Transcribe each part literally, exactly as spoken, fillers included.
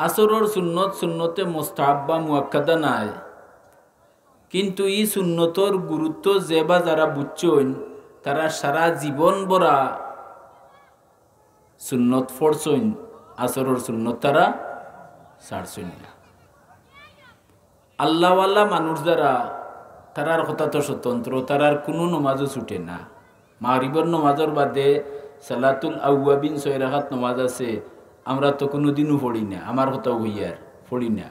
আসরর সুন্নত সুন্নতে মুস্তাহাব্বা মুআক্কাদা নায়, কিন্তু ই সুন্নতর গুরুত্ব যে বা যারা বুঝছইন, তারা সারা জীবন ভরা সুন্নত পড়ছইন, আসরর সুন্নত তারা ছাড়ছইন না। আল্লাহওয়ালা মানুষ যারা, তারার কথা তো স্বতন্ত্র, তারার কুনু নমাজও ছুটে না। মাগরিবর নমাজর বাদে সালাতুল আউয়াবিন ছয় রাকাত নমাজ আছে, আমরা তো কুনুদিনও পড়ি না, আমার কথাও কইয়ার, পড়ি না।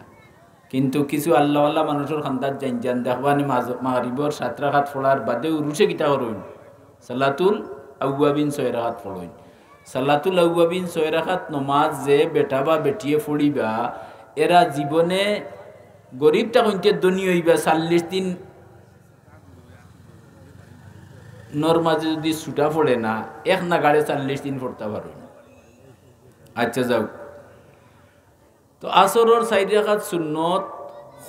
কিন্তু কিছু আল্লাহওয়ালা মানুষর খান্দাত যাইন যান, দেখবানি মাজ-, মাগরিবর সাত রাকাত পড়ার বাদে উরুসে কিতা করইন? সালাতুল আউয়াবিন ছয় রাকাত পড়ইন। সালাতুল আউয়াবিন ছয় রাকাত নমাজ যে বেটা বা বেটিয়ে পড়িবা, এরা জীবনে গরিব থাকইনতে ধনী অইবা, চল্লিশ দিন নর মাঝে যদি ছুটা পড়ে না, এক নাগাড়ে চল্লিশ দিন পড়তা পারইন। আচ্ছা, যাউক। তো আসরর চাইর রাকাত সুন্নত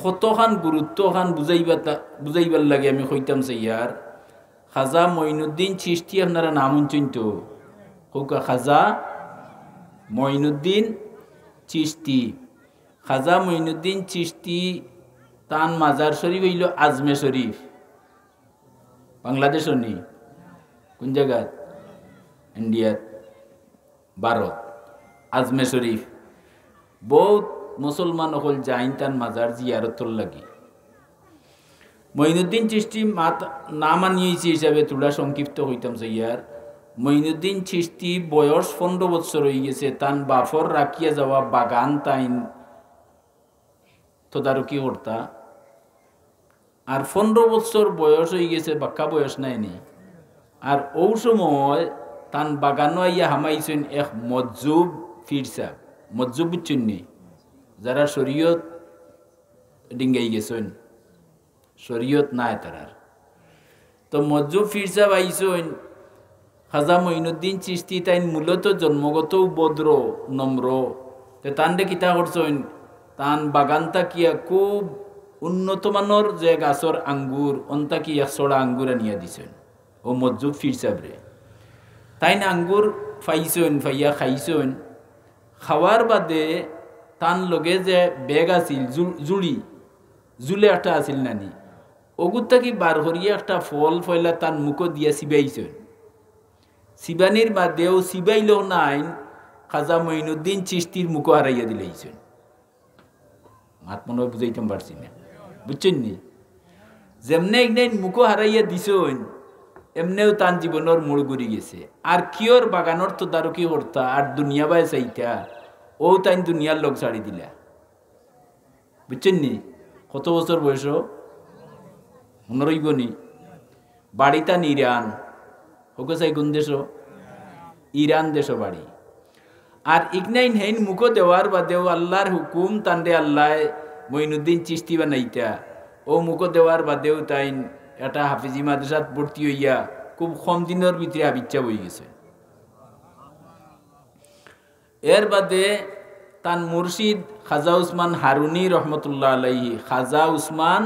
কতখান গুরুত্বখান বুঝাইবার তা-, বুঝাইবার লাগি আমি কইতাম চাইয়ার। খাজা মঈনুদ্দিন চিশতি আপনারা নাম হুনছইন তো? কউক্কা, খাজা মঈনুদ্দিন চিশতি। খাজা মঈনুদ্দিন চিশতি তান মাজার শরীফ অইলো আজমে শরীফ। বাংলাদেশো নি? কুন জাগাত? ইন্ডিয়াত। ভারত, আজমে শরীফ। বউত মুসলমান অকল যাইন তান মাজার জিয়ারতর লাগি। মঈনুদ্দিন চিশতি মাত-, নাম আনিয়া অইছে হিসাবে থুড়া সংক্ষিপ্ত কইতাম চাইয়ার। মঈনুদ্দিন চিশতি বয়স পনরো বছর অইগেছে, তান বাফর রাখিয়া যাওয়া বাগান তাইন তদারকি করতা। আর পনরো বছর বয়স অইগেছে, বাক্কা বয়স নায় নি। আর অউ সময় তান বাগানো আইয়া হামাইছইন এক মজ্জুব ফিরসাব। মজ্জুব বুঝছইন নি? যারা শরীয়ত ডিঙ্গাই গেছইন, শরীয়ত নাই তারার। তো মজ্জুব ফিরসাব আইছইন, খাজা মঈনুদ্দিন চিশতি তাইন মূলত জন্মগতউ ভদ্র, নম্র। তে তানরে কিতা করছইন, তান বাগান থাকিয়া খুব উন্নত মানর যে গাছর আঙ্গুর, অন থাকি এক ছড়া আঙ্গুর আনিয়া দিছইন অউ মজ্জুব ফিরসাবরে। তাইন আঙ্গুর পাইছইন, পাইয়া খাইছইন। খাওয়ার বাদে তান লগে যে ব্যাগ আছিল, জু-, জুড়ি, জুলে একটা আছিল নানি, অগুর থাকি বার করিয়া একটা ফল পয়লা তান মুখো দিয়া চিবাইছইন। চিবানির বাদেও চিবাইল নাইন, খাজা মঈনুদ্দিন চিশতির মুখো হারাইয়া দিলাইছইন। মাত মনো অয় বুঝাইতাম পারছি না, বুঝছইন নি? যেমনে ইগনাইন মুখো হারাইয়া দিছইন, এমনেউ তান জীবনর মোড় ঘুরি গেছে। আর কিওর বাগানর তদারকি করতা আর দুনিয়া বায় চাইতা, অউ তাইন দুনিয়ার লগ ছাড়ি দিলা। বুঝছইন নি? কত বছর বয়স? মনো রইবো নি? বাড়ি তান ইরান। কউক্কা চাই কুন দেশো? ইরান দেশো বাড়ি। আর ইগনাইন হেইন মুখো দেওয়ার বাদেউ আল্লার হুকুম, তানরে আল্লায় মঈনুদ্দিন চিশতি বানাইতা। অউ মুখো দেওয়ার বাদেউ তাইন একটা হাফিজি মাদ্রাসাত ভর্তি অইয়া খুব কম দিনর ভিতরে হাফিজ সাব অইগেছে। এর বাদে তান মুর্শিদ খাজা উসমান হারুনি রহমতুল্লাহ আলাইহি, খাজা উসমান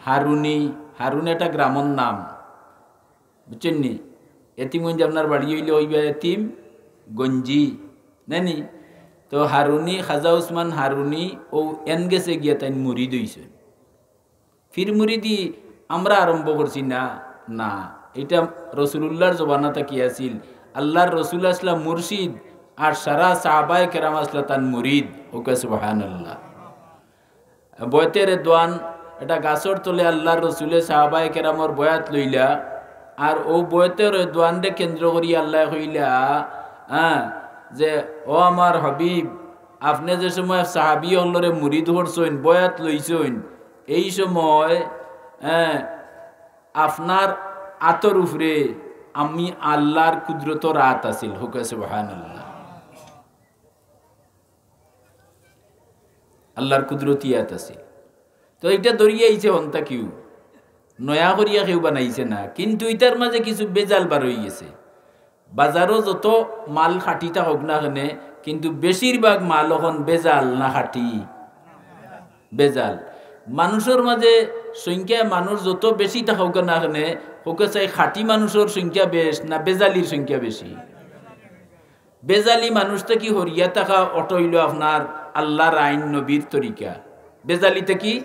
হারুনি, হারুন একটা গ্রামর নাম, বুঝছইন নি? এতিমগঞ্জ আপনার বাড়ি অইলে অইবা এতিমগঞ্জি, নানি? তো হারুনি, খাজা উসমান হারুনি, অউ এন গেছে গিয়া তাইন মুরিদ অইছইন। পীর মুরিদি আমরা আরম্ভ করছি না, না, ইটা রসুলুল্লাহর জমানা থাকি আছিল। আল্লার রসুল আছলা মুর্শিদ, আর সারা সাহাবায়ে কেরাম আছলা তান মুরিদ। কউক্কা সুবহানাল্লাহ। বয়তে রেদওয়ান, এটা গাছর তলে আল্লার রসুলে সাহাবায়ে কেরামর বয়াত লইলা, আর অউ বয়তে রেদওয়ানরে কেন্দ্র করি আল্লায় কইলা, হ্যাঁ, যে, "ও আমার হাবিব, আপনে যে সময় সাহাবি অকলরে মুরিদ করছইন, বয়াত লইছইন, এই সময়, হ্যাঁ, আপনার আতর উপরে আমি আল্লার কুদরতর আত আছিল।" কউক্কা সুবহানাল্লাহ। আল্লার কুদরতি আত আছিল। তো ইটা ধরিয়া আইছে অন্তা কেউ, নয়া করিয়া কেউ বানাইছে না, কিন্তু ইটার মাঝে কিছু বেজাল বার অইগেছে। বাজারো যত মাল খাটি থাকউক না কেনে, কিন্তু বেশিরভাগ মাল অখন বেজাল না খাটি? বেজাল। মানুষর মাঝে সংখ্যায় মানুষ যত বেশি থাকউক না কেনে, কউক্কা চাই খাটি মানুষর সংখ্যা বেশ না বেজালির সংখ্যা বেশি? বেজালি মানুষ থাকি হরিয়া থাকা অটা অইলো আপনার আল্লার আইন, নবীর তরিকা, বেজালি থাকি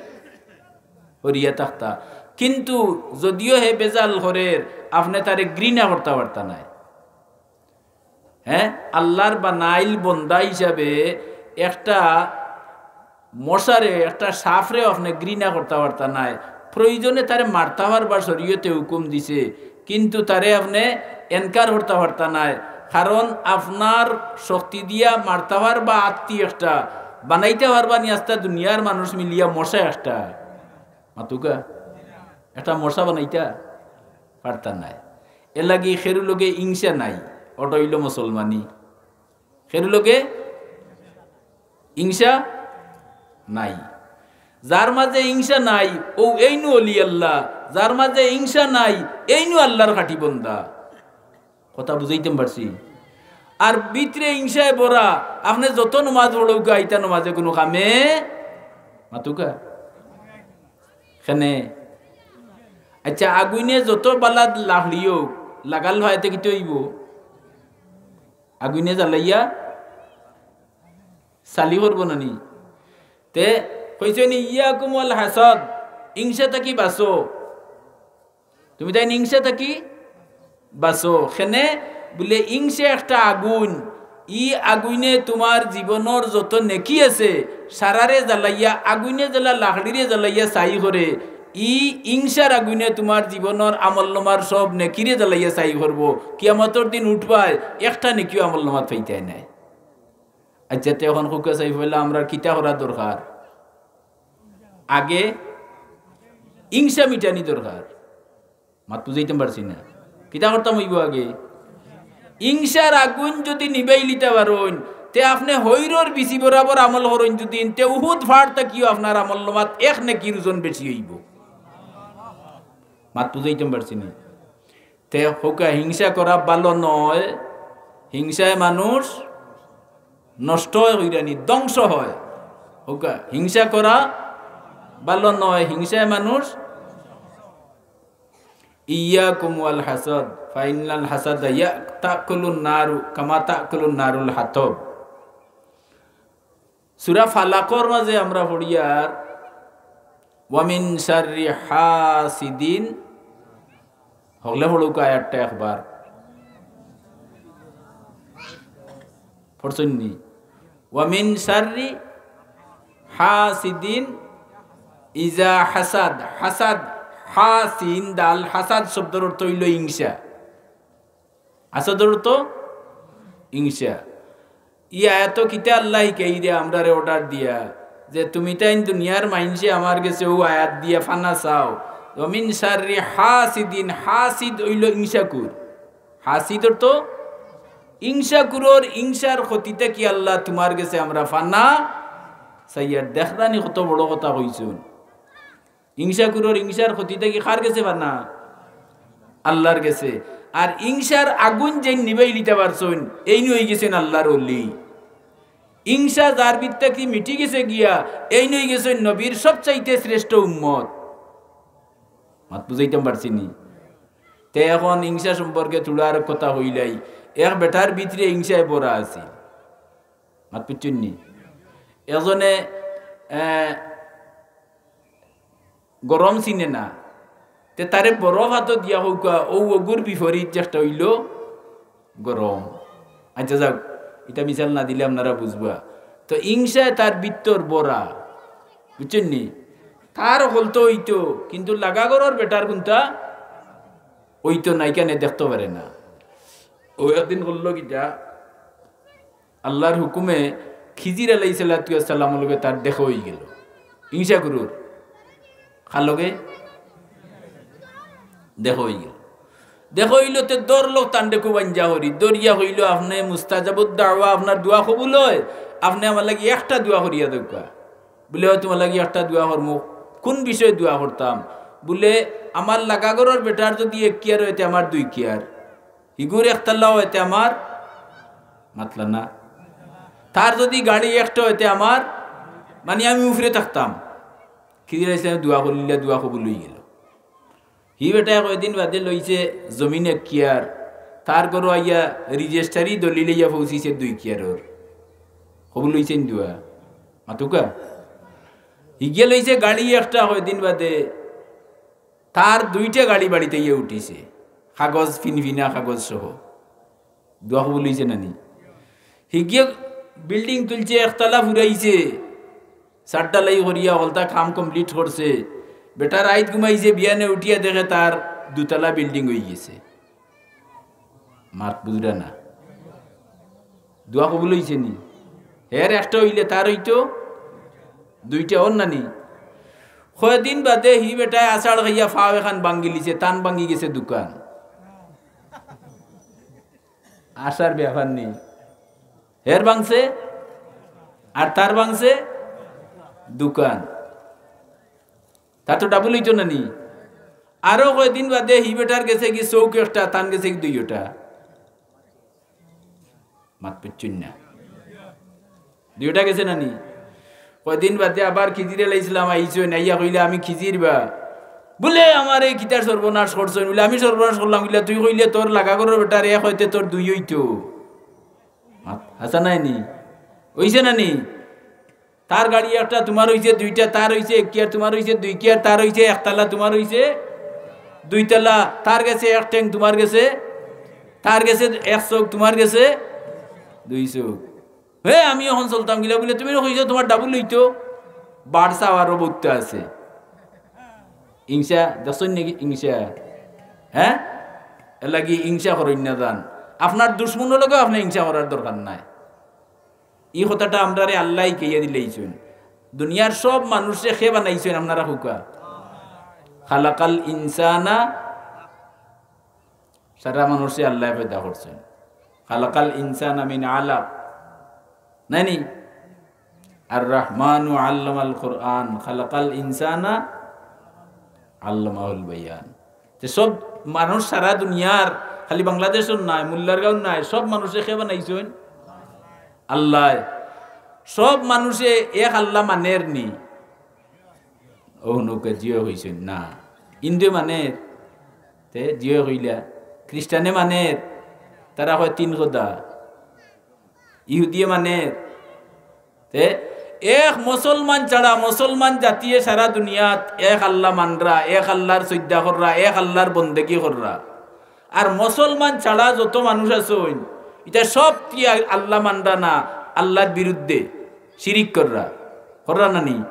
হরিয়া থাকতা। কিন্তু যদিও হে বেজাল করের, আপনে তারে ঘৃণা করতা পারতা নায়। হ্যাঁ, আল্লার বানাইল বন্দা হিসাবে একটা মশারে, একটা সাফরে আপনে ঘৃণা করতা পারতা নায়। প্রয়োজনে তারে মারতা পারবা, শরীয়তে হুকুম দিছে, কিন্তু তারে আপনে এনকার করতা পারতা নায়। কারণ আপনার শক্তি দিয়া মারতা পারবা আত্তি একটা, বানাইতা পারবা নি আস্তা দুনিয়ার মানুষ মিলিয়া মশা একটা। মাতুক্কা? একটা মশা বানাইতা পারতা নায়। এরলাগি খেরু লগে হিংসা নাই, ওটা অইলো মুসলমানি। খেরু লগে হিংসা নাই। যার মাঝে হিংসা নাই, অউ এইনউ অলি আল্লাহ। যার মাঝে হিংসা নাই, এইনউ আল্লার খাঁটি বন্দা। কথা বুঝাইতাম পারছি? আর ভিতরে হিংসায় ভরা, আপনে যত নমাজ পড়উক্কা, ইতা নমাজে কুনু কামে, মাতুক্কা? কেনে? আচ্ছা, আগুইনে যত বালা লাখড়ি অউক, লাগাল ফাইতে কিতা অইবো? আগুইনে জ্বালাইয়া ছালি করবো না নি? তে কইছইন, "ইয়াকুম ওয়াল হাসাদ, হিংসা থাকি বাঁচো।" তুমিতাইন হিংসা থাকি বাঁচো। কেনে? বুলে, হিংসা একটা আগুইন, ই আগুইনে তুমার জীবনর যত নেকি আছে, সারারে জ্বালাইয়া, আগুইনে যেলা লাখড়িরে জ্বালাইয়া ছাই করে, ই হিংসার আগুইনে তুমার জীবনর আমলনামার সব নেকিরে জ্বালাইয়া ছাই করবো। কিয়ামতর দিন উঠবায়, একটা নেকিও আমলনামাত পাইতায় নায়। আচ্ছা, তে অখন কউক্কা চাই, পয়লা আমরার কিতা করা দরকার? আগে হিংসা মিটানি দরকার। মাত বুঝাইতাম পারছি না? কিতা করতাম অইবো আগে? হিংসার আগুইন যুদি নিবাইলিতা পারইন, তে আপনে হইরর বিচি বরাবর আমল করইন যুদি, তে উহুদ ফাড় থাকিও আপনার আমলনামাত এক নেকির ওজন বেশি অইবো। মাত বুঝাইতাম পারছি না? তে কউক্কা, হিংসা করা ভালো নয়, হিংসায় মানুষ নষ্ট অয়, হয়রানি, ধ্বংস হয়। কউক্কা, হিংসা করা ভালো নয়, হিংসায় মানুষ। ইয়াকুম ওয়াল হাসাদ, ফাইন্নাল হাসাদা ইয়া-, তাকুলুন নারু, কামা তাকুলুন নারুল হাতব। সূরা ফালাকর মাঝে আমরা পড়িয়ার, "ওয়া মিন শাররি হাসিদিন", হকলে পড়উক্কা আয়াতটা একবার। পড়ছইন নি? "ওয়া মিন শাররি হাসিদিন ইজা হাসাদ", হাসাদ, হা সিন দাল, হাসাদ শব্দর অর্থ অইলো হিংসা। হাসাদর অর্থ হিংসা। ই আয়াতো কিতা আল্লায় হিকাইরে আমরারে order দিয়া যে তুমিতাইন দুনিয়ার মাইনষে আমার গেছে অউ আয়াত দিয়া ফানা চাও। ওয়া মিন শাররি হাসিদিন, হাসিদ অইলো হিংসাকুর। হাসিদ অর্থ হিংসাকুরর হিংসার ক্ষতি থাকি আল্লাহ তুমার গেছে আমরা ফানা চাইয়ার। দেখরানি কত বড় কথা কইছইন। হিংসাকুরর হিংসার ক্ষতি থাকি কার গেছে ফানা? আল্লার গেছে। আর হিংসার আগুইন যেইন নিবাইলিতা পারছইন, এইন অইগেছইন আল্লার অলি। হিংসা যার ভিতর থাকি মিটি গেছে গিয়া, এইন অইগেছইন নবীর সবচাইতে শ্রেষ্ঠ উম্মত। মাত বুঝাইতাম পারছি নি? তে অখন হিংসা সম্পর্কে থুড়া আর কথা কইলাই। এক বেটার ভিতরে হিংসায় ভরা আছিল। মাত বুঝছইন নি? এজনে, এ, গরম চিনে না, তে তারে বরফ আতো দিয়া কউক্কা, অউ অগুর বিপরীত যেটা অইলো গরম। আচ্ছা যাউক, ইটা মিছাল না দিলে আপনারা বুঝবা। তো হিংসায় তার ভিতর ভরা, বুঝছইন নি? তার হকলতা অইতো, কিন্তু লাগা ঘরর বেটার কুনতা অইতো নায়, কেনে দেখতো পারে না। অউ একদিন করলো কিতা, আল্লার হুকুমে খিজির আলাইহিস সালাতু ওয়াস সালামর লগে তার দেখা অইগেলো। হিংসাকুরর। কার লগে? দেখা অইগেলো। দেখা অইলো তে ধরলো তানরে খুব আঞ্জা করি। ধরিয়া কইলো, "আপনে মুস্তাজাবুদ দাওয়া, আপনার দোয়া কবুল অয়, আপনে আমার লাগি একটা দোয়া করিয়া দেউক্কা।" বুলে, "অয় তুমার লাগি একটা দোয়া করমু।" "কুন বিষয়ে দোয়া করতাম?" বুলে, "আমার লাগা ঘরর বেটার যুদি এক কিয়ার অয়, তে আমার দুই কিয়ার।" হিগুর একতলা অয় তে আমার, মাতলা না। তার যুদি গাড়ি একটা অয় তে আমার, মানি আমি উফরে থাকতাম। খিজির আলাইহিস সালামে দোয়া করিলা, দোয়া কবুল অইগেলো। হি বেটায় কয়দিন বাদে লইছে জমিন এক কিয়ার, তার ঘরো আইয়া রেজিস্টারি দলিল আইয়া পৌঁছিছে দুই কিয়ারর। কবুল অইছে নি দোয়া? মাতুক্কা। হিগিয়ে লইছে গাড়ি একটা, কয়দিন বাদে তার দুইটা গাড়ি বাড়িত আইয়া উঠিছে, কাগজ, ফিনফিনা কাগজ সহ। দোয়া কবুল অইছে না নি? হিগিয়ে বিল্ডিং তুলছে, একতলা ফুরাইছে, চারতলাই করিয়া হকলতা কাম complete করছে। বেটা রাইত ঘুমাইছে, বিয়ানে উঠিয়া দেখে তার দুতলা বিল্ডিং অইগেছে। মাত বুঝরা না? দোয়া কবুল অইছে নি? হের একটা অইলে তার অইতো দুইটা, অর না নি? কয়দিন বাদে হি বেটায় আছাড় খাইয়া ফাও এখান ভাঙ্গিলিছে, তান ভাঙ্গি গেছে দুখান। আশার ব্যাপার নি। হের ভাঙছে আর তার ভাঙছে দুখান। তার তো double অইতো না নি? আরো কয়দিন বাদে হি বেটার গেছে কি চউখ একটা, তান গেছে কি দুইওটা। মাত বুঝছইন না? দুইওটা গেছে না নি? কয়দিন বাদে আবার খিজির আলাইহিস সালাম আইছইন, আইয়া কইলা, "আমি খিজির বা।" বুলে, "আমারে কিতার সর্বনাশ করছইন?" বুলে, "আমি সর্বনাশ করলাম?" বুলে, "তুই কইলে তোর লাগা ঘরর বেটার এক অইতে তোর দুই অইতো।" মাত, হাছা নায় নি? অইছে না নি? তার গাড়ি একটা, তুমার অইছে দুইটা, তার অইছে এক কিয়ার, তুমার অইছে দুই কিয়ার, তার অইছে একতলা, তুমার অইছে দুইতলা, তার গেছে এক ঠেং, তুমার গেছে, তার গেছে এক চউখ, তুমার গেছে দুই চউখ। হে, আমি অখন চলতাম কিলা? বুলে, "তুমি না কইছো তুমার double অইতো?" বাড়ছা আরো বউততা আছে। ইংসা, দেখছইন নাকি ইংসা? হে? এরলাগি ইংসা করইন না যান। আপনার দুশমনর লগেও আপনে ইংসা করার দরকার নাই। ই কথাটা আমরারে আল্লায় হিকাইয়া দিলাইছইন। দুনিয়ার সব মানুষরে কে বানাইছইন আপনারা কউক্কা? খালাকাল ইনসানা, সারা মানুষরে আল্লায় পয়দা করছইন। খালাকাল ইনসানা মিন আলাক, নায় নি? আর রহমানু আল্লামাল কুরআন, খালাকাল ইনসানা আল্লামাহুল বায়ান। তে সব মানুষ সারা দুনিয়ার, খালি বাংলাদেশর নায়, মুল্লারগাঁওর নায়, সব মানুষরে কে বানাইছইন? আল্লায়। সব মানুষে এক আল্লা মানের নি? অউ নৌকা জিও কইছইন না। হিন্দুয়ে মানের? তে জিও কইলা। খ্রিস্টানে মানের? তারা কয় তিন খোদা। ইহুদিয়ে মানের? তে এক মুসলমান ছাড়া মুসলমান জাতিয়ে সারা দুনিয়াত এক আল্লা মানরা, এক আল্লার সইজদা কররা, এক আল্লার বন্দেগি কররা। আর মুসলমান ছাড়া যত মানুষ আছইন, ইতা সব কি আ-, আল্লা মানরা না, আল্লার বিরুদ্ধে শিরিক কররা, কররা না নি?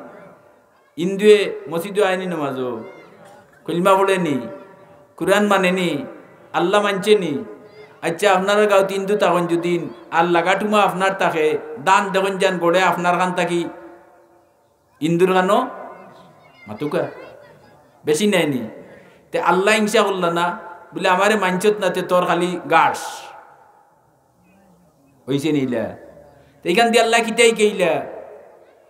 হিন্দুয়ে মসজিদো আয় নি নমাজো, কলিমা পড়ে নি, কুরআন মানে নি, আল্লা মানছে নি? আইচ্ছা, আপনারার গাঁওত হিন্দু থাকইন যুদি, আর লাগাটুমা আপনার থাকে, ধান দেখইন যান গড়ে আপনার খান থাকি হিন্দুর খানো মাতুক্কা বেশি নায় নি? তে আল্লায় হিংসা করলা না? বুলে, "আমারে মানছত না, তে তোর খালি গাছ।" অইছে নি ইলা? তে ইখান দি আল্লায় কিতা হিকাইলা?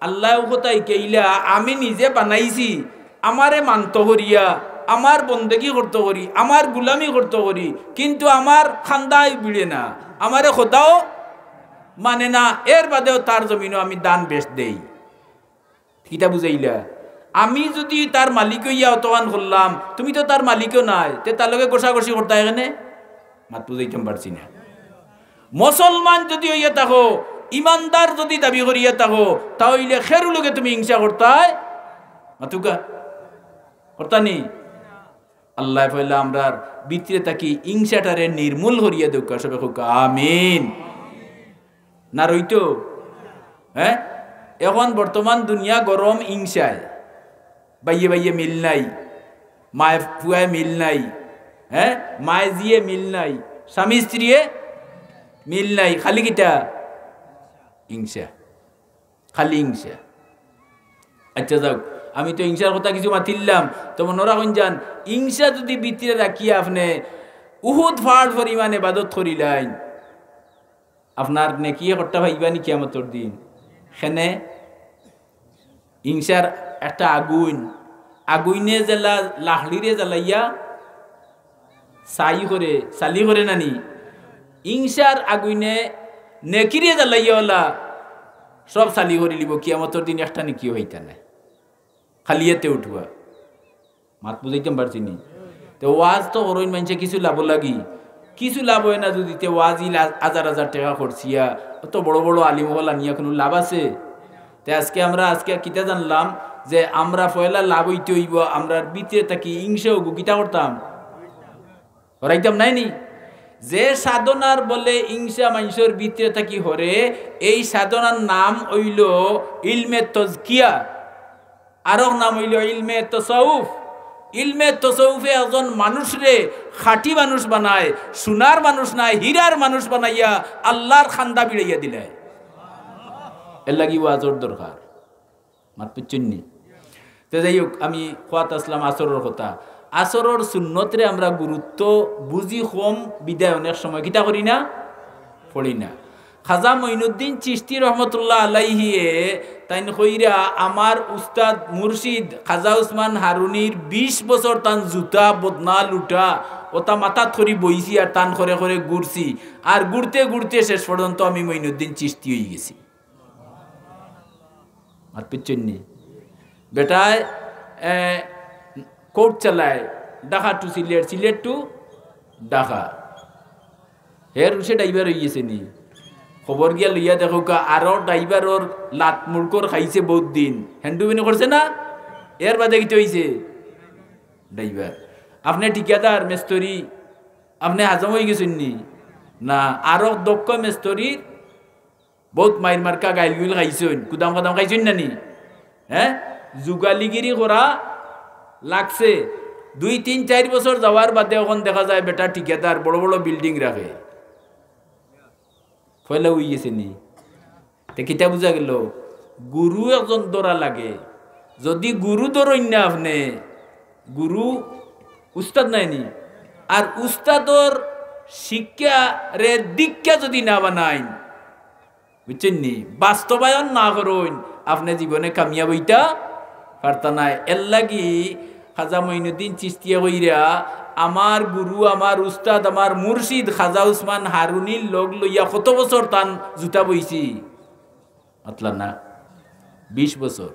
আল্লায় অউ কথা হিকাইলা, "আমি নিজে বানাইছি, আমারে মানতো করিয়া, আমার বন্দেগি করতো করি, আমার গুলামি করতো করি, কিন্তু আমার খান্দায় ভিড়ে না, আমারে খোদাও মানে না, এর বাদেও তার জমিনো আমি ধান বেশ দেই।" কিতা বুঝাইলা? আমি যুদি তার মালিক অইয়া অতখান করলাম, তুমি তো তার মালিকও নায়, তে তার লগে ঘষাঘষি করতায় কেনে? মাত বুঝাইতাম পারছি না। মুসলমান যুদি অইয়া থাকো, ইমানদার যুদি দাবি করিয়া থাকো, তা অইলে কেরু লগে তুমি হিংসা করতায়? মাতুক্কা। করতা নি? আল্লায় পয়লা আমরার ভিতরে থাকি হিংসাটারে নির্মূল করিয়া দেউক্কা, সবে কউক্কা আমিন। না রইতো? হে? অখন বর্তমান দুনিয়া গরম হিংসায়, ভাইয়ে ভাইয়ে মিল নাই, মায়ে ফুয়ায় মিল নাই, হে? মায়ে জিয়ে মিল নাই, স্বামী স্ত্রীয়ে মিল নাই, খালি কিতা? হিংসা। খালি হিংসা। আইচ্ছা যাউক, আমি তো হিংসার কথা কিছু মাতিলাম, তো মনো রাখইন যান, হিংসা যুদি ভিতরে রাখিয়া আপনে উহুদ পাহাড় পরিমাণ ইবাদত করিলাইন, আপনার নেকিয়ে কট্টা পাইবা নি কিয়ামতর দিন? কেনে? হিংসার একটা আগুইন, আগুইনে যেলা লাকড়িরে জ্বালাইয়া ছাই করে, ছালি করে না নি? হিংসার আগুইনে নেকিরে জ্বালাইয়া অলা সব ছালি করিলিবো, কিয়ামতর দিন একটা নেকিও পাইতা নায়, খালি আতে উঠবা। মাত বুঝাইতাম পারছি নি? তে ওয়াজ তো করইন মানষে কিছু লাভর লাগি, কিছু লাভ অয় না যুদি তে ওয়াজ ইলা হাজার হাজার টেকা খরচিয়া অত বড় বড় আলিম অকল আনিয়া কুনু লাভ আছে? তে আজকে আমরা, আজকে কিতা জানলাম যে আমরা পয়লা লাভ অইতে অইবো, আমরার ভিতরে থাকি হিংসা অগু কিতা করতাম? হরাইতাম নায় নি? যে সাধনার বলে হিংসা মানষর ভিতরে থাকি হরে, এই সাধনার নাম অইলো ইলমে তজকিয়া, আরক নাম অইলো ইলমে তসাউফ। ইলমে তসাউফে একজন মানুষরে খাঁটি মানুষ বানায়, সোনার মানুষ নায়, হীরার মানুষ বানাইয়া আল্লার খান্দা বিড়াইয়া দিলায়। এরলাগি ওয়াজর দরকার। মাত বুঝছইন নি? তে যাই হউক, আমি কওয়াত আছলাম আসরর কথা। আসরর সুন্নতরে আমরা গুরুত্ব বুঝি কম, বিধায় অনেক সময় কিতা করি না, পড়ি না। খাজা মঈনুদ্দিন চিশতি রহমতুল্লাহ আলাইহিয়ে তাইন কইরা আমার উস্তাদ মুর্শিদ খাজা উসমান হারুনির বিশ বছর তান জুতা, বদনা, লুটা, অতা মাথাত করি বইছি আর তান করে করে ঘুরছি। আর ঘুরতে ঘুরতে শেষ পর্যন্ত আমি মঈনুদ্দিন চিশতি অইগেছি। মাত বুঝছইন নি? বেটায়, এ, coach চালায়, ঢাকা to সিলেট, সিলেট to ঢাকা। হের উসে driver অইগেছে নি? খবর গিয়া লইয়া দেখউক্কা, আরো driverর লাত মুড়কর খাইছে বউত দিন। হেন্ডুবেনি করছে না? এর বাদে কিতা অইছে? Driver। আপনে ঠিকাদার, মেস্তরি, আপনে হাজম অইগেছইন নি? না, আরো দক্ষ মেস্তরির বউত মাইর মার্কা গাইল গুইল খাইছইন, কুদাম কাদাম খাইছইন না নি? হে, যুগালিগিরি করা লাগছে। দুই, তিন, চাইর বছর যাওয়ার বাদে অখন দেখা যায় বেটা ঠিকাদার, বড় বড় building রাখে। পয়লা অইগেছে নি? তে কিতা বুঝা গেলো? গুরু একজন ধরা লাগে। যুদি গুরু ধরইন না আপনে, গুরু উস্তাদ নায় নি? আর উস্তাদর শিক্ষারে দীক্ষা যুদি না বানাইন, বুঝছইন নি? বাস্তবায়ন না করইন, আপনে জীবনে কামিয়াব অইতা পারতা নায়। এরলাগি খাজা মঈনুদ্দিন চিশতিয়ে কইরা, আমার গুরু, আমার উস্তাদ, আমার মুর্শিদ খাজা উসমান হারুনির লগ লইয়া কত বছর তান জুতা বইছি? মাতলা না, বিশ বছর।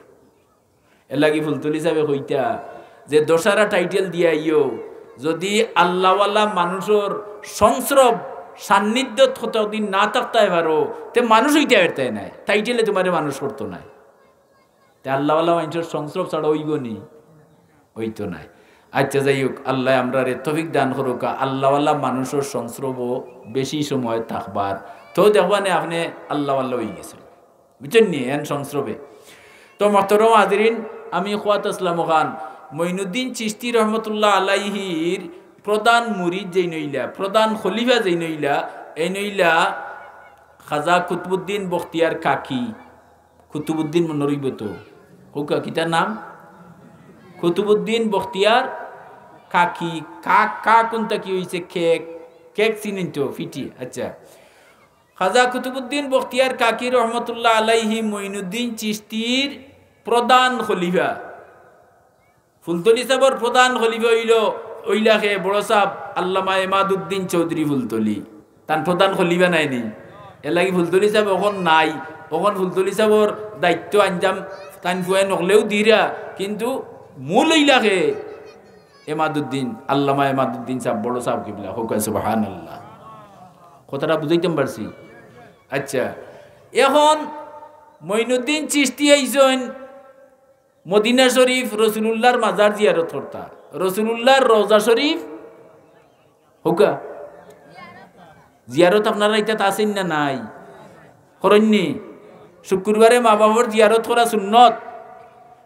এরলাগি ফুলতলি সাবে কইতা যে দশারা title দিয়া আইও, যুদি আল্লাওয়ালা মানুষর সংস্রব সান্নিধ্যত কতদিন না থাকতায় পারো, তে মানুষ অইতায় পারতায় নায়, titleএ তুমারে মানুষ করতো নায়। তে আল্লাওয়ালা মানষর সংস্রব ছাড়া অইবো নি? অইতো নায়। আচ্ছা, যাই হউক, আল্লায় আমরারে তৌফিক দান করউক্কা, আল্লাওয়ালা মানুষর সংস্রবো বেশি সময় থাকবার। তো দেখবা নে, আপনে আল্লাওয়ালা অইগেছইন। বুঝছইন নি? এন সংস্রবে। তো মহতরম হাজিরিন, আমি কওয়াত আছলাম অখান, মঈনুদ্দিন চিশতি রহমতুল্লাহ আলাইহির প্রধান মুরিদ যেইন অইলা, প্রধান খলিফা যেইন অইলা, এইন অইলা খাজা কুতুবুদ্দিন বখতিয়ার কাকি। কুতুবুদ্দিন মনো রইবো তো। কউক্কা, কিতা নাম? কুতুবুদ্দিন বখতিয়ার কাকি। কা, কা কুন থাকি অইছে? কেক। কেক চিনইন তো, ফিটি। আচ্ছা। খাজা কুতুবুদ্দিন বখতিয়ার কাকি রহমতুল্লাহ আলাইহি মঈনুদ্দিন চিশতির প্রধান খলিফা। ফুলতলি সাবর প্রধান খলিফা অইলো, অইলা কে? বড় সাব আল্লামা এমাদুদ্দিন চৌধুরী ফুলতলি। তান প্রধান খলিফা নায় নি? এরলাগি ফুলতলি সাব অখন নাই। অখন ফুলতলি সাবর দায়িত্ব আঞ্জাম তান পুয়াইন অকলেউ দিরা, কিন্তু মূল অইলা কে? এমাদুদ্দিন, আল্লামা এমাদুদ্দিন সাব, বড় সাব কিবলা। কউক্কা সুবহানাল্লাহ। কথাটা বুঝাইতাম পারছি? আচ্ছা, অখন মঈনুদ্দিন চিশতি আইছইন মদিনা শরীফ, রসুলুল্লাহর মাজার জিয়ারত করতা। রসুলুল্লাহর রওজা শরীফ, কউক্কা, জিয়ারত আপনারা ইতাত আছইন না নাই? করইন নি? শুক্রবারে মা বাবার জিয়ারত করা সুন্নত।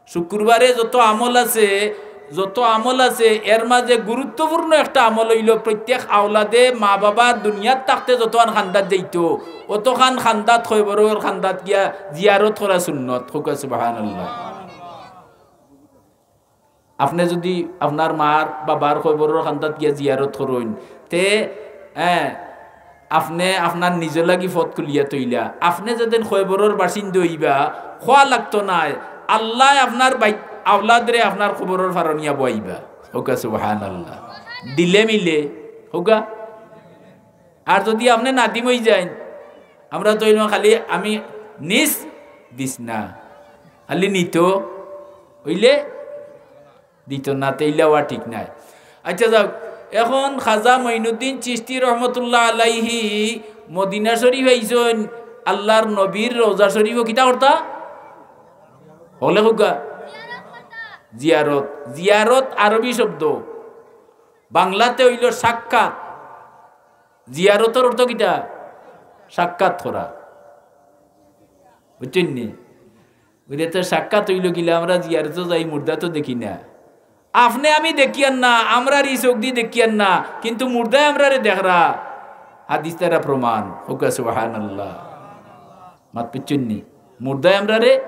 শুক্রবারে যত আমল আছে, যত আমল আছে, এর মাঝে গুরুত্বপূর্ণ একটা আমল অইলো প্রত্যেক আওলাদে মা বাবার দুনিয়াত থাকতে যতখান খান্দাত যাইতো, অতখান খান্দাত, কয়বরর খান্দাত গিয়া জিয়ারত করা সুন্নত। কউক্কা সুবহানাল্লাহ। আপনে যুদি আপনার মার বাবার কয়বরর খান্দাত গিয়া জিয়ারত করইন, তে, এ, আপনে আপনার নিজর লাগি পথ খুলিয়া থইলা। আপনে যেদিন কয়বরর বাসিন্দা অইবা, কওয়া লাগতো নায়, আল্লায় আপনার বাই-, আওলাদরে আপনার কবরর পারো নিয়া বওয়াইবা। কউক্কা সুবহানাল্লাহ। দিলে মিলে, কউক্কা। আর যুদি আপনে নাদিম অইযাইন, আমরা তো অইলাম খালি আমি নিস দিস না, খালি নিতো অইলে দিতো না, তে ইলা অওয়া ঠিক নায়। আচ্ছা যাউক, অখন খাজা মঈনুদ্দিন চিশতি রহমতুল্লাহ আলাইহি মদিনা শরীফ আইছইন, আল্লার নবীর রওজা শরীফো কিতা করতা? হকলে কউক্কা। জিয়ারত, জিয়ারত আরবি শব্দ, বাংলাতে অইলো সাক্ষাৎ। জিয়ারতর অর্থ কিতা? সাক্ষাৎ করা। বুঝছইন নি? অইলে তো সাক্ষাৎ অইলো কিলা, আমরা জিয়ারতো যাই, মুর্দা তো দেখি না। আপনে আমি দেখিয়ার না, আমরার ই চউখদি দেখিয়ার না, কিন্তু মুর্দায় আমরারে দেখরা। হাদিস দ্বারা প্রমাণ। কউক্কা সুবহানাল্লাহ। মাত বুঝছইন নি? মুর্দায় আমরারে,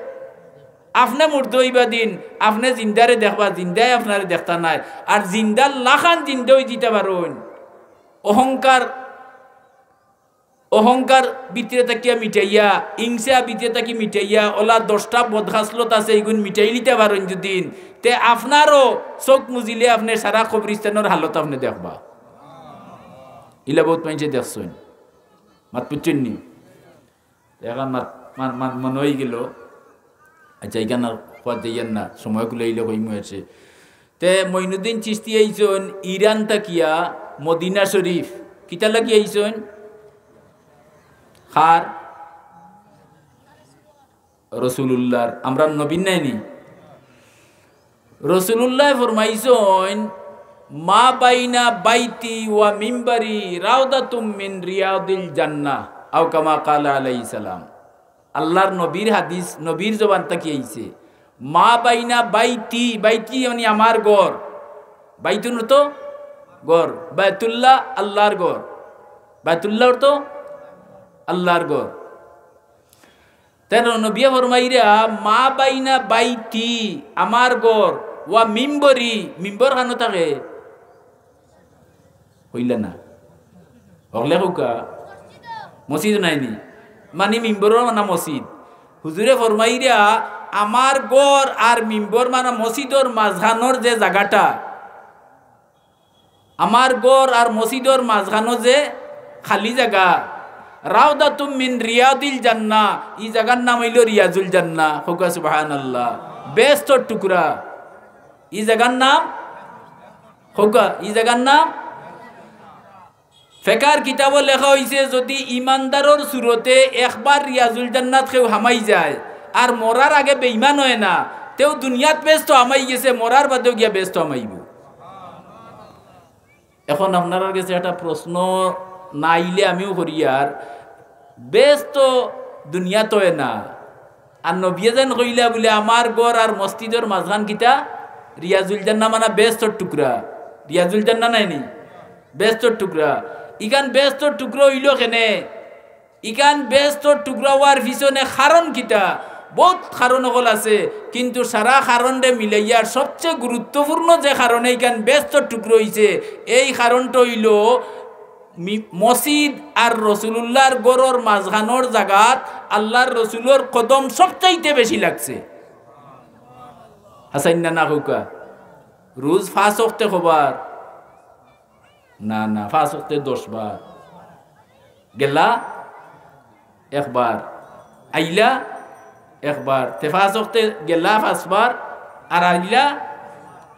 আপনে মুর্দা অইবা দিন, আপনে জিন্দারে দেখবা, জিন্দায় আপনারে দেখতা নায়। আর জিন্দার লাখান জিন্দা অইযিতা পারইন। অহংকার, অহংকার ভিতরে থাকিয়া মিটাইয়া, হিংসা ভিতরে থাকি মিটাইয়া, অলা দশটা বদখাসলত আছে, ইগুন মিটাইলিতা পারইন যুদি, তে আপনারও চউখ মুজিলে আপনে সারা কবরিস্তানর হালত আপনে দেখবা। ইলা বউত মানষে দেখছইন। মাত বুঝছইন নি? এখন মাত-, মান-, মান-, মনো অইগেলো। আচ্ছা, ইখান আর কওয়া যাইয়ার না, সময় কুলাইলে কইমু আছে। তে মঈনুদ্দিন চিশতি আইছইন ইরান থাকিয়া মদিনা শরীফ। কিতা লাগি আইছইন? কার? রসুলুল্লাহর। আমরার নবীর নায় নি? রসুলুল্লায় ফরমাইছইন, "মা বাইনা বাইতি ওয়া মিম্বারি রাউদাতুম মিন রিয়াদিল জান্নাহ", আও কামা কালা আলাইহিস সালাম। আল্লাহর নবীর হাদিস, নবীর জবান থাকি আইছে, "মা বাইনা বাইতি", বাইতি মানে আমার ঘর, বাইতুন অর্থ ঘর, বায়তুল্লাহ আল্লাহর ঘর, বায়তুল্লাহ অর্থ আল্লাহর ঘর। তার নবিয়ে ফরমাইরা, "মা বাইনা বাইতি", আমার ঘর, "ওয়া মিম্বরি", মিম্বর খানো থাকে? কইলা না। হকলে কউক্কা। মসজিদ নায় নি? মানে মিম্বরর মানে মসজিদ। হুজুরে ফরমাইরা, "আমার ঘর আর মিম্বর মানে মসজিদর মাঝখানর যে জাগাটা, আমার ঘর আর মসজিদর মাঝখানো যে খালি জাগা, রাউদাতুম মিন রিয়াদিল জান্নাহ, ই জাগার নাম অইলো রিয়াজুল জান্নাহ।" কউক্কা সুবহানাল্লাহ। বেহেস্তর টুকরা। ই জাগার নাম, কউক্কা, ই জাগার নাম। ফেকার কিতাবো লেখা অইছে, যুদি ইমানদারর সুরতে একবার রিয়াজুল জান্নাত কেউ হামাই যায়, আর মরার আগে বেইমান অয় না, তেউ দুনিয়াত বেহেস্তো হামাই গেছে, মরার বাদেও গিয়া বেহেস্তো হামাইবো। এখন আপনারার গেছে একটা প্রশ্ন না আইলে আমিও করি, আর বেহেস্তো দুনিয়াত অয় না। আর নবিয়ে যেন কইলা বুলে, "আমার ঘর আর মসজিদর মাঝখান কিতা? রিয়াজুল জান্নাহ, মানে বেহেস্তর টুকরা।" রিয়াজুল জান্নাহ নায় নি? বেহেস্তর টুকরা। ইখান বেহেস্তর টুকরা অইলো কেনে? ইখান বেহেস্তর টুকরা অওয়ার পিছনে কারণ কিতা? বউত কারণ অকল আছে, কিন্তু সারা কারণরে মিলাইয়া সবচে গুরুত্বপূর্ণ যে কারণে ইখান বেহেস্তর টুকরা অইছে, এই কারণটা অইলো মি-, মসজিদ আর রসুলুল্লাহর ঘরর মাঝখানর জাগাত আল্লাহর রসুলর কদম সবচাইতে বেশি লাগছে। হাছা নি না, না কউক্কা? রোজ পাঁচ ওয়াক্তে কয়বার? না, না, পাঁচ ওয়াক্তে দশ বার। গেলা একবার, আইলা একবার। তে পাঁচ ওয়াক্তে গেলা পাঁচবার, আর আইলা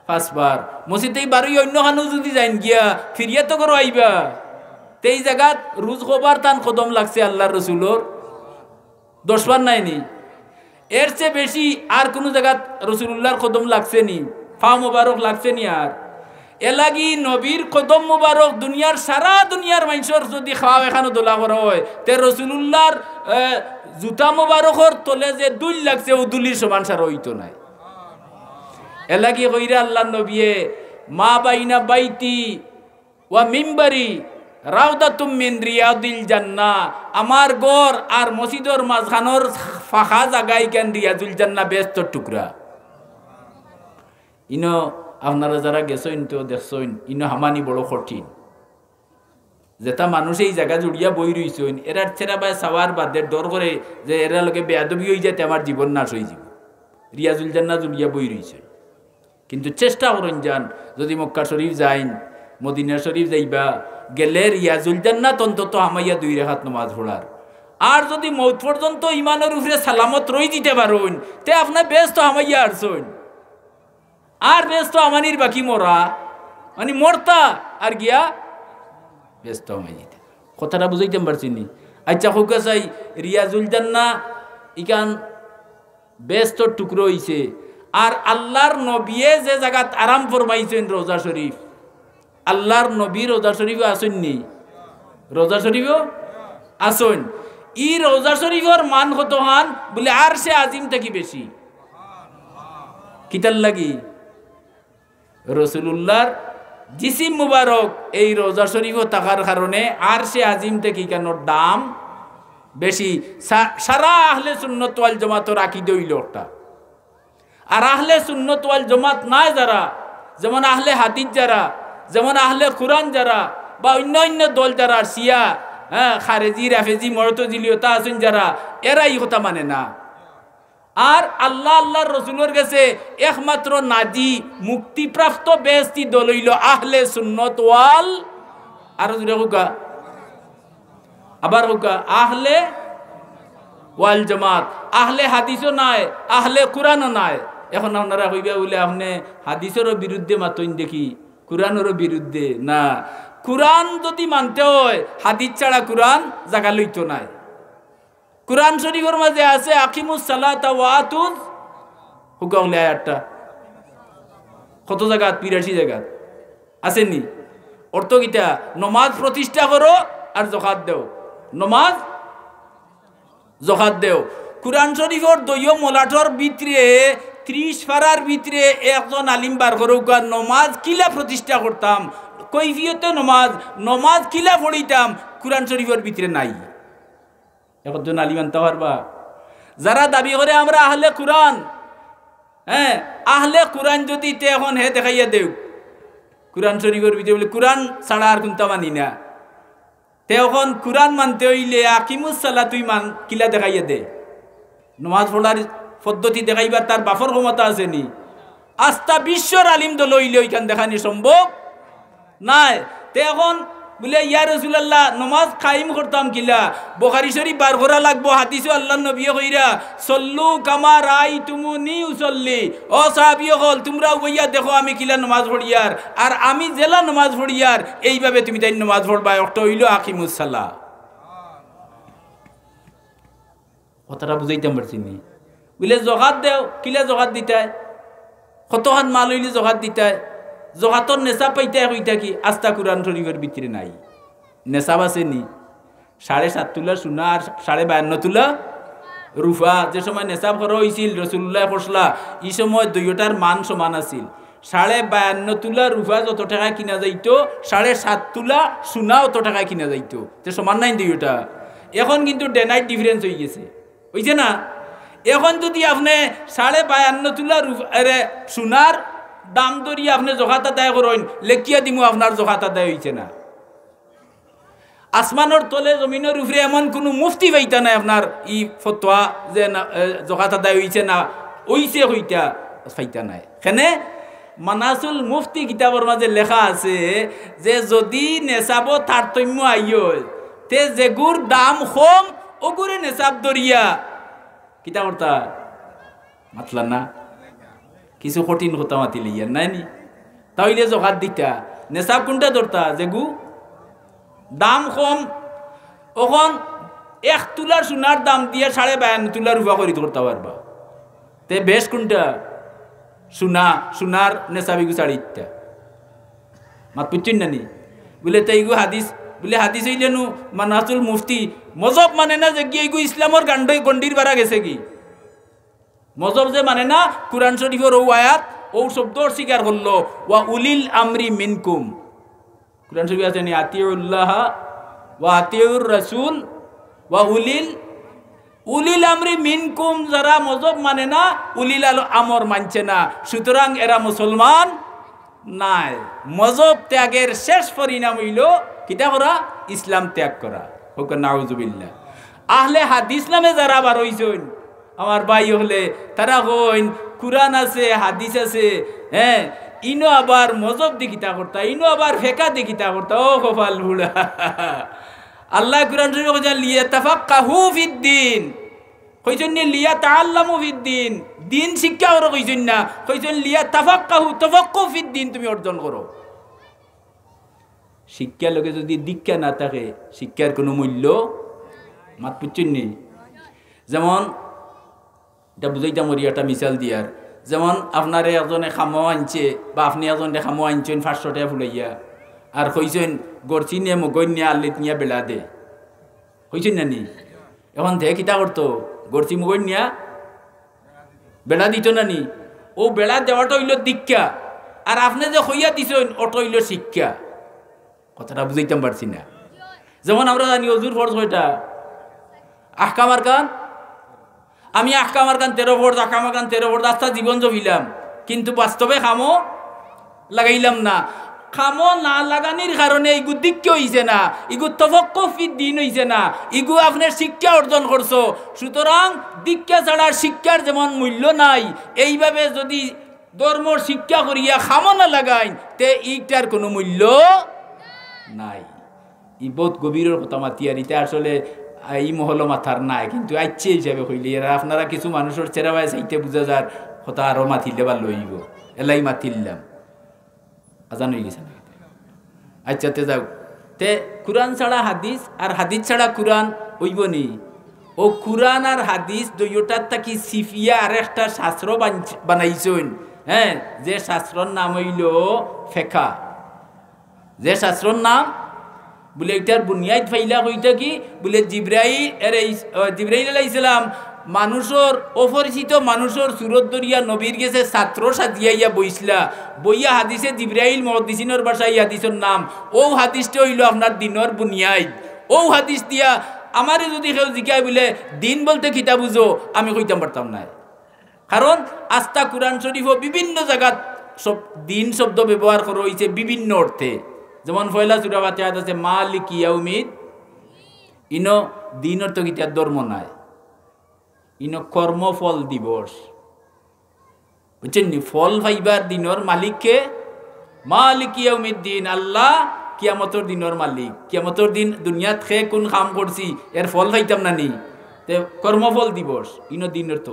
পাঁচবার। মসজিদ থাকি বারইয়া অইন্য খানো যুদি যাইন গিয়া, ফিরিয়া তো ঘরো আইবা। তে ই জাগাত রোজ কয়বার তান কদম লাগছে আল্লাহর রসুলর? দশবার নায় নি? এর চেয়ে বেশি আর কুনু জাগাত রসুলুল্লাহর কদম লাগছে নি? পাও মোবারক লাগছে নি আর? এরলাগি নবীর কদম মোবারক দুনিয়ার, সারা দুনিয়ার মানষর যুদি পাও একখানো দলা করা অয়, তে রসুলুল্লাহর, এ, জুতা মোবারকর তলে যে ধুইল লাগছে, অউ ধুলির সমান সারা অইতো নায়। এরলাগি কইরা আল্লাহর নবিয়ে, "মা বাইনা বাইতি ওয়া মিম্বারি রাউদাতুম মিন রিয়াদিল জান্নাহ", আমার ঘর আর মসজিদর মাঝখানর ফাঁকা জাগা ইখান রিয়াজুল জান্নাহ, বেহেস্তর টুকরা। ইনো আপনারা যারা গেছইন তো দেখছইন, ইনো হামানি বড় কঠিন। যেতা মানুষ ই জাগা জুড়িয়া বই রইছইন, এরার চেহারা বায় চাওয়ার বাদে ডর করে যে এরার লগে বেয়াদবি অইযায় তে আমার জীবন নাশ অইযিবো। রিয়াজুল জান্নাহ জুড়িয়া বই রইছইন। কিন্তু চেষ্টা করইন যান, যুদি মক্কা শরীফ যাইন, মদিনা শরীফ যাইবা, গেলে রিয়াজুল জান্নাত অন্তত হামাইয়া দুই রাকাত নমাজ পড়ার। আর যুদি মউত পর্যন্ত ইমানর উপরে সালামত রইযিতা পারইন, তে আপনে বেহেস্তো হামাইয়া আরছইন। আর বেহেস্তো হামানির বাকি মরা, মানে মরতা আর গিয়া বেহেস্তো হামাইযিতা। কথাটা বুঝাইতাম পারছি নি? আচ্ছা, কউক্কা চাই, রিয়াজুল জান্নাহ ইখান বেহেস্তর টুকরো অইছে। আর আল্লার নবিয়ে যে জাগাত আরাম ফরমাইছইন রওজা শরীফ, আল্লার নবী রওজা শরীফো আছইন নি? রওজা শরীফো আছইন। ই রওজা শরীফর মান কতখান? বুলে আরশে আজিম থাকি বেশি। কিতার লাগি? রসুলুল্লাহর জিসিম মুবারক এই রওজা শরীফো থাকার কারণে আরশে আজিম থাকি ইখানর দাম বেশি। সা-, সারা আহলে সুন্নত ওয়াল জামাতর আকিদা অইলো অটা। আর আহলে সুন্নত ওয়াল জামাত নায় যারা, যেমন আহলে হাদিস যারা, যেমন আহলে কুরআন যারা, বা অইন্য অইন্য দল যারা, শিয়া, হ্যাঁ, খারেজি, রাফেজি, মুতাজিলি অতা আছইন যারা, এরা ই কথা মানে না। আর আল্লা, আল্লার রসুলর গেছে একমাত্র নাজি, মুক্তিপ্রাপ্ত বেহেস্তি দল অইলো আহলে সুন্নত ওয়াল, আরো জুরে কউক্কা, আবার কউক্কা, আহলে ওয়াল জামাত। আহলে হাদিসও নায়, আহলে কুরআনও নায়। এখন আপনারা কইবা বুলে আপনে হাদিসরও বিরুদ্ধে মাতইন দেখি, কুরআনরও বিরুদ্ধে। না, কুরআন যুদি মানতে অয়, হাদিস ছাড়া কুরআন জাগা লইতো নায়। কুরআন শরীফর মাজে আছে, "আকিমুস সালাতা ওয়া আতুজ", কউক্কা অইলে আয়াতটা। কত জাগাত? বিরাশি জাগাত। আছে নি? অর্থ কিতা? নমাজ প্রতিষ্ঠা করো আর জকাত দেও। নমাজ, জকাত দেও। কুরআন শরীফর দুইও মলাটর ভিতরে, ত্রিশ পারার ভিতরে একজন আলিম বার করউক্কা, নমাজ কিলা প্রতিষ্ঠা করতাম, কৈফিয়তে নমাজ, নমাজ কিলা পড়িতাম, কুরআন শরীফর ভিতরে নাই। একজন আলিম আনতা পারবা? যারা দাবি করে আমরা আহলে কুরআন, হ্যাঁ, আহলে কুরআন যুদি তে এখন হে দেখাইয়া দেউক, কুরআন শরীফর ভিতরে বুলে কুরআন ছাড়া আর কুনতা মানি না। তে এখন কুরআন মানতে অইলে আকিমুস সালাত তুই মান, কিলা দেখাইয়া দে। নমাজ পড়ার পদ্ধতি দেখাইবার তার বাপর ক্ষমতা আছে নি? আস্তা বিশ্বর আলিম দল অইলে ইখান দেখানি সম্ভব নায়। তে এখন বুলে, "ইয়া রাসুলাল্লাহ, নমাজ কায়েম করতাম কিলা? বুখারী শরীফ বার করা লাগবো, হাদিসো আল্লার নবিয়ে কইরা, 'সল্লু কামা রাআইতুমুনি উসল্লি।' ও সাহাবী অকল, তুমরা উবাইয়া দেখো আমি কিলা নমাজ পড়িয়ার, আর আমি যেলা নমাজ পড়িয়ার, এইভাবে তুমি তাইন নমাজ পড়বায়।" অটা অইলো আকিমুস সালাহ। কথাটা বুঝাইতাম পারছি নি? বুলে, "জকাত দেও, কিলা জকাত দিতায়? কতখান মাল অইলে জকাত দিতায়? জকাতর নেশাব পাইতায় কইতা কি?" আস্তা কুরআন শরীফর ভিতরে নাই। নেশাব আছে নি? সাড়ে সাত তুলা সোনা আর সাড়ে বায়ান্ন তুলা রুফা। যে সময় নেশাব করা অইছিল, রসুলুল্লায় করছলা, ই সময় দুইওটার মান সমান আছিল। সাড়ে বায়ান্ন তুলা রুফা যত টেকায় কিনা যাইতো, সাড়ে সাত তুলা সোনা অত টেকায় কিনা যাইতো। তে সমান নায় নি দুইওটা? এখন কিন্তু day night difference অইগেছে, অইছে না? এখন যুদি আপনে সাড়ে বায়ান্ন তুলা রুফা, এরে, সোনার দাম ধরি আপনে জকাত আদায় করইন, লেখিয়া দিমু আপনার জকাত আদায় অইছে না। আসমানর তলে জমিনর উপরে এমন কুনু মুফতি পাইতা নায় আপনার ই ফতোয়া যে না, এ, জকাত আদায় অইছে না, অইছে কইতা পাইতা নায়। কেনে? মানাসুল মুফতি কিতাবর মাজে লেখা আছে যে যুদি নেশাবো তারতম্য আইয়, তে যেগুর দাম কম, অগুরে নেশাব ধরিয়া কিতা করতা? মাতলা না? কিছু কঠিন কথা মাতিলিয়ার, নায় নি? তা অইলে জকাত দিতা, নেশাব কুনটা ধরতা? যেগু দাম কম। অখন এক তুলার সোনার দাম দিয়া সাড়ে বায়ান্ন তুলার রুফা খরিদ করতা পারবা। তে বেশ কুনটা? সোনা, সোনার নেশাব ইগু ছাড়ি দিতা। মাত বুঝছইন না নি? বুলে, "তে ইগু হাদিস, বুলে হাদিস অইলে নু মানাসুল মুফতি, মজহব মানে না যেগি, ইগু ইসলামর গান্ডই গন্ডির বারা গেছেগি।" মজহব যে মানে না, কুরআন শরীফর অউ আয়াত, অউ শব্দ অস্বীকার করলো, "ওয়া উলিল আমরি মিনকুম।" কুরআন শরীফ আছে নি, "আতিউল্লাহা ওয়া আতিউর রাসূল ওয়া উলিল, উলিল আমরি মিনকুম।" যারা মজহব মানে না, উলিল আল-, আমর মানছে না, সুতরাং এরা মুসলমান নায়। মজহব ত্যাগর শেষ পরিণাম অইলো কিতা করা? ইসলাম ত্যাগ করা। কউক্কা নাউজুবিল্লাহ। আহলে হাদিস নামে যারা বার অইছইন, আমার ভাই অকলে, তারা কইন, "কুরআন আছে, হাদিস আছে, হ্যাঁ, ইনো আবার মজহব দি কিতা করতা, ইনো আবার ফেকা দি কিতা করতা, ও কপাল পুড়া।" আল্লায় কুরআন শরীফো কইছইন, "লিয়াতাফাক্কাহু ফিদ্দীন।" কইছইন নি, "লিয়াতাআল্লামু ফিদ্দীন।" দ্বীন শিক্ষা করো কইছইন না, কইছইন, "লিয়াতাফাক্কাহু", তাফাক্কুহ ফিদ্দীন তুমি অর্জন করো। শিক্ষার লগে যুদি দীক্ষা না থাকে, শিক্ষার কুনু মূল্য, মাত বুঝছইন নি? যেমন ইটা বুঝাইতাম করি একটা মিসাল দিয়ার। যেমন আপনারে একজনে কামো আনছে বা আপনে একজনরে কামো আনছইন পাঁচশো টেকা ফুলাইয়া, আর কইছইন, "গরছি নে, মগইন নে, আল্লিত নিয়া বেড়া দে।" কইছইন না নি? এখন তে কিতা করতো? গরছি মগইন নিয়া বেড়া দিতো না নি? অউ বেড়া দেওয়াটা অইলো দীক্ষা, আর আপনে যে কইয়া দিছইন, ওটা অইলো শিক্ষা। কথাটা বুঝাইতাম পারছি না? যেমন আমরা জানি অজুর ফরজ কয়টা? আহকাম আরকান। আমি আহকাম আরকান তেরো ফরজ, আহকাম আরকান তেরো ফরজ, আস্তা জীবন জপিলাম, কিন্তু বাস্তবে কামো লাগাইলাম না। কামো না লাগানির কারণে ইগু দীক্ষা অইছে না, ইগু তাফাক্কুহ ফিদ্দিন অইছে না, ইগু আপনে শিক্ষা অর্জন করছো। সুতরাং দীক্ষা ছাড়া শিক্ষার যেমন মূল্য নাই, এইভাবে যদি ধর্মর শিক্ষা করিয়া কামো না লাগাইন, তে ইটার কুনু মূল্য নাই। ই বউত গভীরর কথা মাতিয়ার, ইতা আসলে, আহ, ই মহলো মাতার নায়, কিন্তু আইচ্ছা হিসাবে কইলে, এরা আপনারা কিছু মানুষর চেহারা বায় চাইতে বুঝা যার কথা আরো মাতিলে ভালা অইবো, এলাই মাতিলাম। আজান অইগেছে না? আইচ্ছা, তে যাউক। তে কুরআন ছাড়া হাদিস আর হাদিস ছাড়া কুরআন অইবো নি? অউ কুরআন আর হাদিস দুইওটার থাকি ছিপিয়া আরেকটা শাস্ত্র বান-, বানাইছইন, হ্যাঁ, যে শাস্ত্রর নাম অইলো ফেকা। যে শাস্ত্রর নাম, বুলে, ইটার বুনিয়াদ পাইলা কই থাকি? বুলে, জিব্রাইল, এরে ইস-, আহ, জিব্রাইল আলাইহিস সালাম মানুষর, অপরিচিত মানুষর সুরত ধরিয়া নবীর গেছে ছাত্র সাজিয়া আইয়া বইছলা। বইয়া হাদিসে জিব্রাইল, মুহাদ্দিসিনর ভাষায় ই হাদিসর নাম। অউ হাদিসটা অইলো আপনার দিনর বুনিয়াদ। অউ হাদিস দিয়া আমারে যুদি কেউ জিকায় বুলে, "দিন বলতে কিতা বুঝো?" আমি কইতাম পারতাম নায়। কারণ আস্তা কুরআন শরীফো বিভিন্ন জাগাত সব দিন শব্দ ব্যবহার করা অইছে বিভিন্ন অর্থে। যেমন পয়লা সূরা ফাতিহাত আছে, "মালিকি ইয়াউমিদ", ইনো দিন অর্থ কিতা? ধর্ম নায়, ইনো কর্মফল দিবস। বুঝছইন নি? ফল পাইবার দিনর মালিক কে? মালিকি ইয়াউমিদ্দিন, আল্লাহ কিয়ামতর দিনর মালিক। কিয়ামতর দিন দুনিয়াত কে কুন কাম করছি, এর ফল পাইতাম না নি? তে কর্মফল দিবস, ইনো দিন অর্থ।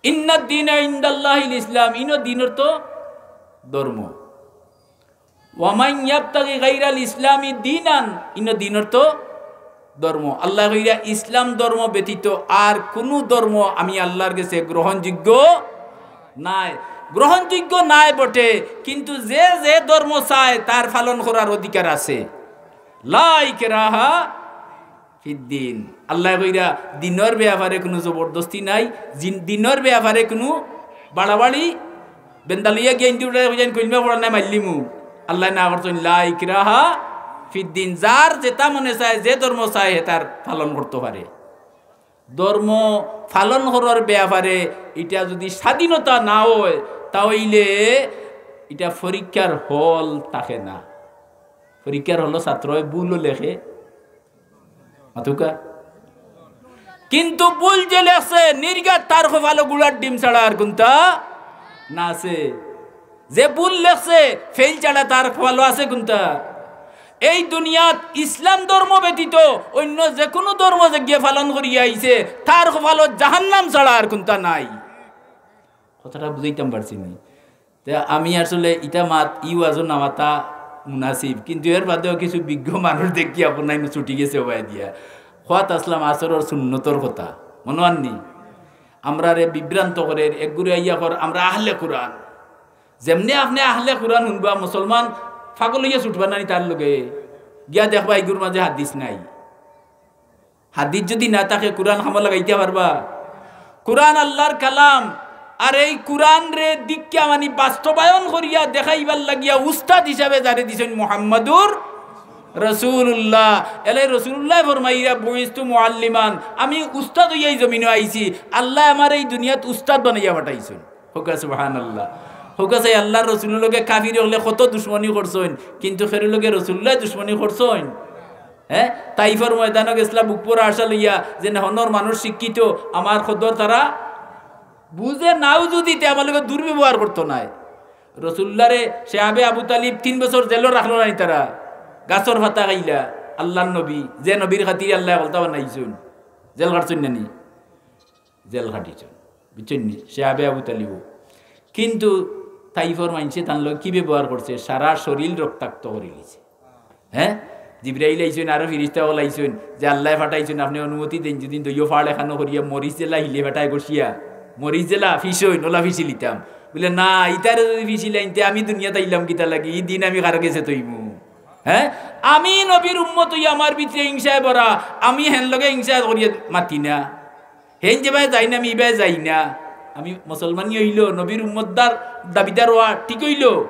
ইন্নাদ দীনা ইনদাল্লাহিল ইসলাম, ইনো দিন অর্থ ধর্ম। ওয়ামান ইয়াবতাগি গাইরাল ইসলামি দীনান, ইনো দিন অর্থ ধর্ম। আল্লায় কইরা, ইসলাম ধর্ম ব্যতীত আর কুনু ধর্ম আমি আল্লার গেছে গ্রহণযোগ্য নায়। গ্রহণযোগ্য নায় বটে, কিন্তু যে যে ধর্ম চায় তার পালন করার অধিকার আছে। লা ইকরাহা ফিদ্দিন। আল্লায় কইরা দিনর বেয়াপারে কুনু জবরদস্তি নাই, জিন-, দিনর বেয়াপারে কুনু বাড়াবাড়ি, বেন্দা লইয়া গিয়া ইন্দুরে কইযাইন কলমা পড়া নাই মাইল্লিমু। আল্লায় না করছইন, লা ইকরাহা ফিদ্দিন। যার যেটা মনে চায়, যে ধর্ম চায়, হে তার পালন করতো পারে। ধর্ম পালন করার বেয়াপারে ইটা যুদি স্বাধীনতা না অয়, তা অইলে ইটা পরীক্ষার হল থাকে না। পরীক্ষার হলো ছাত্রয় ভুলও লেখে, মাতুক্কা। কিন্তু ভুল যে লেখছে, নির্ঘাত তার কপালো ঘুড়ার ডিম ছাড়া আর কুনতা না আছে। যে ভুল লেখছে, ফেইল ছাড়া তার কপালো আছে কুনতা? এই দুনিয়াত ইসলাম ধর্ম ব্যতীত অইন্য যেকুনু ধর্ম যেগিয়ে পালন করিয়া আইছে, তার কপালো জাহান্নাম ছাড়া আর কুনতা নাই। কথাটা বুঝাইতাম পারছি নি? তে আমি আসলে ইটা মাত, ই ওয়াজও না মাতা মুনাসিব, কিন্তু এর বাদেও কিছু বিজ্ঞ মানুষ দেখি আপনার ছুটি গেছে ওবায় দিয়া। কওয়াত আছলাম আসরর সুন্নতর কথা, মনো আননি? আমরারে বিভ্রান্ত করের, একগুরে আইয়া কর, আমরা আহলে কুরআন। যেমনে আপনে আহলে কুরআন হুনবা, মুসলমান পাগল অইয়া ছুটবা না নি তার লগে? গিয়া দেখবা ইগুর মাঝে হাদিস নাই। হাদিস যুদি না থাকে, কুরআন কামো লাগাইতা পারবা? কুরআন আল্লার কালাম, আর এই কুরআনরে দীক্ষা মানি বাস্তবায়ন করিয়া দেখাইবার লাগিয়া উস্তাদ হিসাবে যারে দিছইন মুহাম্মাদুর রাসূলুল্লাহ। এলাই রাসূলুল্লায় ফরমাইরা, "বুইস্তু মুআল্লিমান", আমি উস্তাদ অইয়াই জমিনো আইছি, আল্লায় আমারে এই দুনিয়াত উস্তাদ বানাইয়া পাঠাইছইন। কউক্কা সুবহানাল্লাহ। কউক্কা চাই, আল্লার রসুলর লগে কাফির অকলে কত দুশমনি করছইন, কিন্তু কেউর লগে রসুলুল্লায় দুশমনি করছইন? হ্যাঁ, তাইফর ময়দানো গেছলা বুক ভরা আশা লইয়া যে না, হনর মানুষ শিক্ষিত, আমার কদর তারা বুঝে নাও যুদি, তে আমার লগে দুর্ব্যবহার করতো নায়। রসুলুল্লারে শিয়াবে আবু তালিব তিন বছর জেলো রাখলো না নি তারা? গাছর পাতা খাইলা, আল্লার নবী, যে নবীর খাতিরে আল্লায় হকলতা বানাইছইন, জেল খাটছইন না নি? জেল খাটিছইন, বুঝছইন নি? শিয়াবে আবু তালিবও। কিন্তু তাইফর মাইনষে তান লগে কি ব্যবহার করছে? সারা শরীল রক্তাক্ত করিলিছে। হ্যাঁ, জিব্রাইল আইছইন, আরো ফিরিস্তা অকল আইছইন, যে আল্লায় পাঠাইছইন, আপনে অনুমতি দেইন, যুদি দইও ফাড় এখানো করিয়া মরিচ যেলা হিলে ফাটায় ঘষিয়া, মরিচ যেলা ফিসইন, অলা ফিসিলিতাম। বুলে, "না, ইতারে যুদি ফিসিলাইন তে আমি দুনিয়াত আইলাম কিতার লাগি? ই দিন আমি কার গেছে থইমু?" হে, আমি নবীর উম্মত অইয়া আমার ভিতরে হিংসায় ভরা, আমি হেন লগে হিংসা করিয়া মাতি না। হেন যেবায় যাইন আমি ইবায় যাই না। আমি মুসলমানি অইলো, নবীর উম্মতদার দাবিদার অওয়া ঠিক অইলো,